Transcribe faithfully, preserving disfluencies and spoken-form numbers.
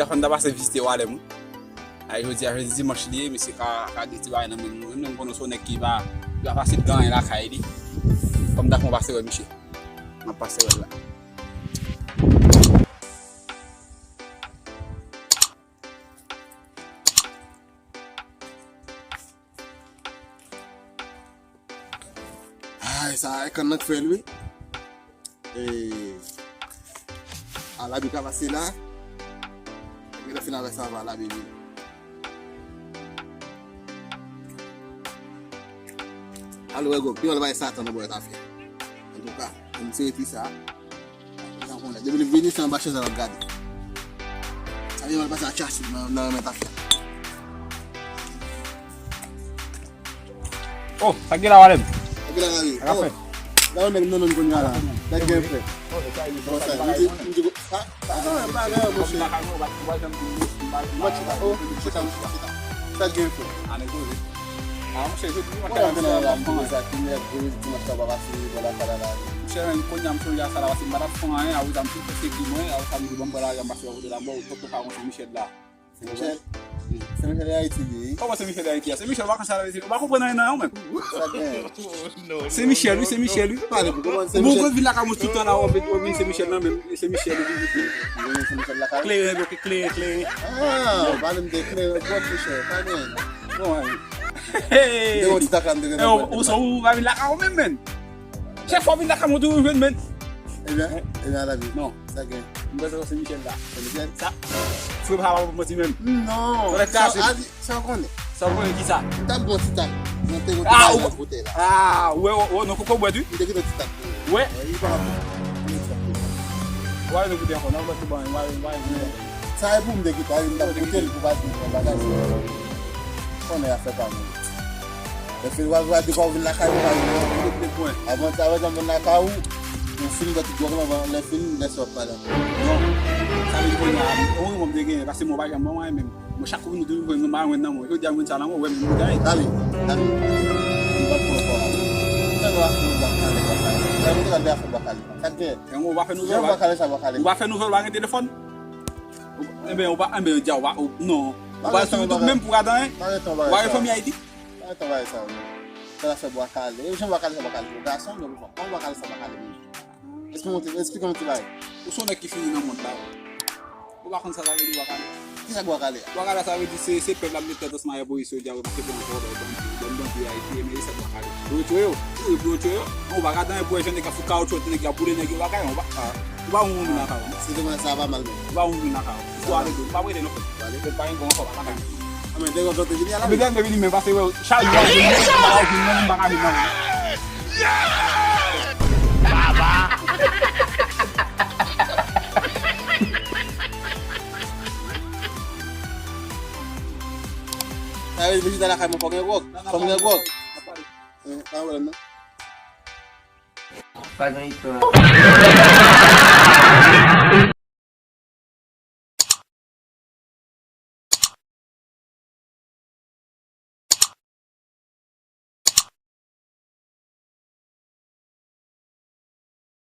Fò n ta pase vizite Walèm, wi. Ay, jodi a, jodi dimanch li ye, misye ka, ka gen ti bagay nan men nou. Mwen menm konnen se yon nèg ki pa, ki pa fasil gen anyen lakay li. Fò m ta fè yon pase wè misye. M ap pase wè l la. Ay, sa e kann nan k fè l, wi. E, a, Labi ka pase la. Mwen ta fin avè sa, va Labi vini. Alo, Ego, pi mal bay Satan nan bò tafya. Antouka, m se rete sa. Jan konnen. Depi li vini, se anba chèz la l ap gade. Sa vin mal pase a chache nan, nan renmen tafya. Oh, sa k gen la, Walèm? Sa k gen la, Walèm? Sa k ap fèt? Oh, la, yon nèg nan nonm kounye a la. Nèg gen frè. Bon, sa, m di, m di, pa, pa, pa, pa, pa, monchè. Mwen chita, oh, chita, chita. Sa k gen frè? Ane poze. Ah, monchè, jodi dimanch la, m ap fè yon bagay. Sa ki mèt, jodi dimanch la, pa pase, bò lakay la, la. Monchè, kounye a, m sonje a sa la, pase m pa t ap fè anyen, apre sa, m fin fè seki mwen, apre sa, m di, bon, m pral ale, m pase bò kote la, bon, ou poko pa konn se Michel la. Se Michel? Se Michel e Ayiti li ye, wi. Kòman se Michel e Ayiti a? Se Michel vakans la, ou pa konprann anyen nan, ou menm. Sa gen? Se Michel, wi, se Michel, wi. Pale pou kòman se Michel. Ou bon, vin lakay mwen tout tan la, w ap vin, w ap vin, se Michel nan menm, se Michel, wi, wi. Wi, se Michel lakay. Kleren, ok, kleren, kleren. Ah, ou pale m de kleren, bon, Michel, pa gen. Bon, wi. Hey! M te gon ti tak la, m te gen. Eh, ou, ou, ou pa vin lakay ou menm, menm. Chak fwa w vin lakay mwen, ou toujou jwenn, menm. Ebyen, ebyen, Labi. Non. Sa gen? M panse se Michel la. Se Michel? Sa, frè pa pa manti menm. Non. Frè sa, kase. Sa, sa w konnen. Sa w konnen ki sa? M t ap gon ti tak. Mwen te gon ti tak nan kote la. Ah, ou wè, ou wè, non, koko bwèt, wi. M te kite ti tak. Wè. Wè, li pa bon. Wè, nou koute ankò, non, mwen te ban, wè, wè, wè. Sa e pou m te kite, m t ap koute l pou pa di bagay sa. Konnen afè pa moun. Lè fin w al di kò w vin lakay ou, pa vin lakay ou. Avan sa, wè, jan moun lakay ou, ou fin bwè tout dwòg lan, lè fin, lè sa w ap pale ankò. Non. Sa vle di kounye a, yon remò m te genyen, paske mwen pa janm ban mwen menm. Mwen chak kou nou te jwenn nou pa jwenn nan mwen. Jodi a mwen sa nan mwen, wè menm mwen te. Dale, dale. Mwen pa t pran kò a. Sa nou a fè nou bwa kale, bwa kale. Sa nou te gade a fè bwa kale. Sa k gen? E mwen, ou pa fè nouvèl, ou pa fè nouvèl, ou pa gen telefòn? Enben, ou pa, enben, di a, ou pa, ou, non. Ou pa sou YouTube menm pou gade anyen? Ou pa gen fanmi Ayiti? Pa gen tan bagay sa yo. Sa la fè bwa kale. E jan bwa kale sa bwa kale pou gason, men pou fanm. Kòman bwa kale sa bwa kale pou ou? Esplike mwen ti, esplike mwen ti bagay. Ou se yon nèg ki fini nan mond la. Ou pa konn sa sa vle di bwa kale? Ki sa bwa kale a? Bwa kale sa vle di se, se pèp la mete tèt ansanm avèk polis yo, di a yo pa te pran ankò, bandi, bandi Ayiti, men e sa bwa kale. Pou yo tchwe yo, wi, pou yo tchwe yo. Ou pa ka tann pou wè jan nèg ap fout kawotchou, nèg ap boule nèg yo, bwa kale, ou pa, ou pa yon moun lakay ou. Si te konn sa pa mal menm. Ou pa yon moun lakay ou. Ou ale tou, ou pa prete non. Ou ale. Ou pa gen gwo ankò, pa ka tann. Anben, devan kote vini a la. Anben, devan vini, men pase wè, chak jou, w ap vin, w ap vin, mwen, m pa ka vin non. Sa vle di, vizitè lakay mwen, fò gen gwòg. Fò m gen gwòg. Eh, pa gen pwoblèm, non. Pa gen istwa.